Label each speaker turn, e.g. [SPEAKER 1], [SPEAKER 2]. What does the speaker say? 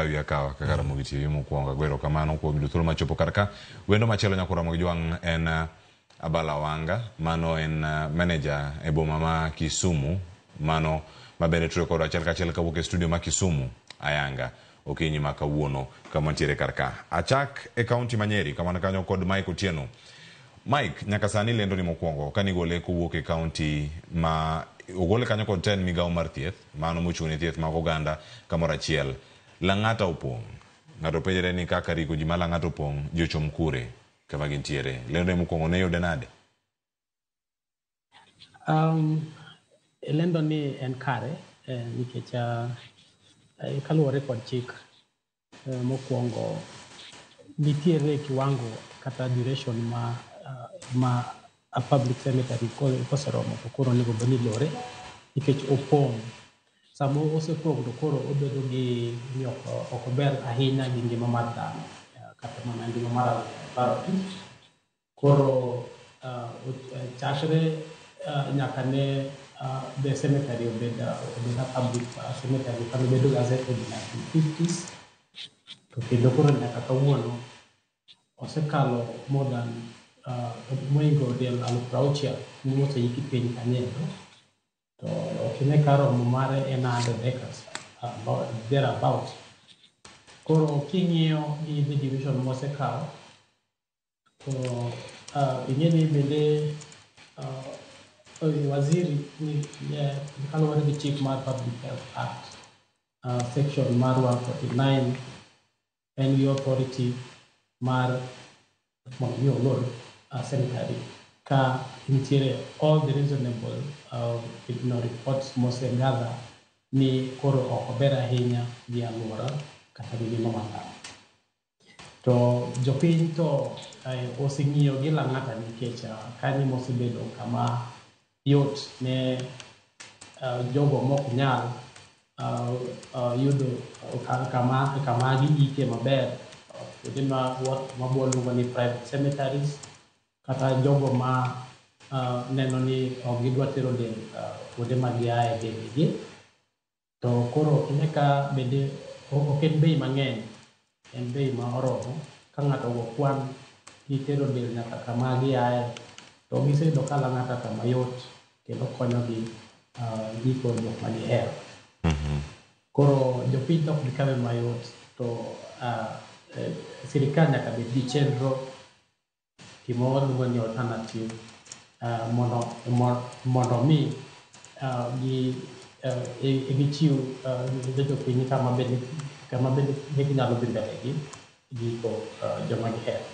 [SPEAKER 1] kawi akawa kaka Ramogi TV mokwongo. Agwero kamano kuom yudo thuolo machopo kar ka. Wendo machielo nyako Ramogi Jwang' en Abala Wanga, mano en manager e boma ma Kisumu, mano mabende tuyo kodwa achiel kachiel kawuok e studio ma Kisumu ayanga okinyi ma kawuono kama wantiere kar ka. Achak e kaunti ma Nyeri kama wan kanyo kod Mike Otieno. Mike, nyaka sani lendo ni mokwongo kanigole kowuok e kaunti ma ogole kanyo kod tend migawo mar thieth, mano mochung' ne thieth mag oganda kamoro achiel. Lang'ata opong'. Ng'ato penjre ni kaka riko ji ma Lang'ata opong', ji ochom kure kama gintiere. Lendo ni mokwongo ne yude nade?
[SPEAKER 2] Lendo ni en kare nikech kaluwore kod chik mokwongo nitiere kiwango kata duration ma a public cemetery koseromo to koro onego bed ni ilore nikech opong'. Sama osepong' to koro obedo gi ni ok ober ahinya gi ngima mar dhano kata mana ngima mar environment. Koro chakre nyaka ne the cemetery obed a public cemetery kane obedo gazetted in 1950s to kendo koro nyaka kawuono osekalo more than mohingo del 60,000 moseiki piny kanyo. To ok ine ka romo mare en 100 acres about, thereabout. Koro king'iyo gi the duration mosekawo to ing'e ni bende waziri ni kaluwore gi chik mar Public Health Act section mar 149 en gi authority mar mondo mi olor cemetery ka nitiere all the reasonable reports mosegather ni koro ok ober ahinya gi alwora kata gi ngima mar dhano. To jopiny to oseng'iyo gi Lang'ata nikech kanyo mosebedo kama yot ne jogo mok nyal yudo kama giike maber kuonde ma waluongo ni private cemeteries kata jogo ma neno ni ok gidwa tero del kuonde ma giaye dendegi. To koro ine ka bende ok en bei mang'eny, en bei ma oromo ka ng'ato ogo kwan gi tero del nyaka kama giaye to giseyudo ka Lang'ata kama yot kendo konyogi iko jok ma gihero. Koro jopiny to ok gikawe mayot to sirikal nyaka bed gi chenro gima waluongo ni alternative mondo mi gichiw ne jopiny kama bende ginyalo dhi mbele gi iko joma gihero.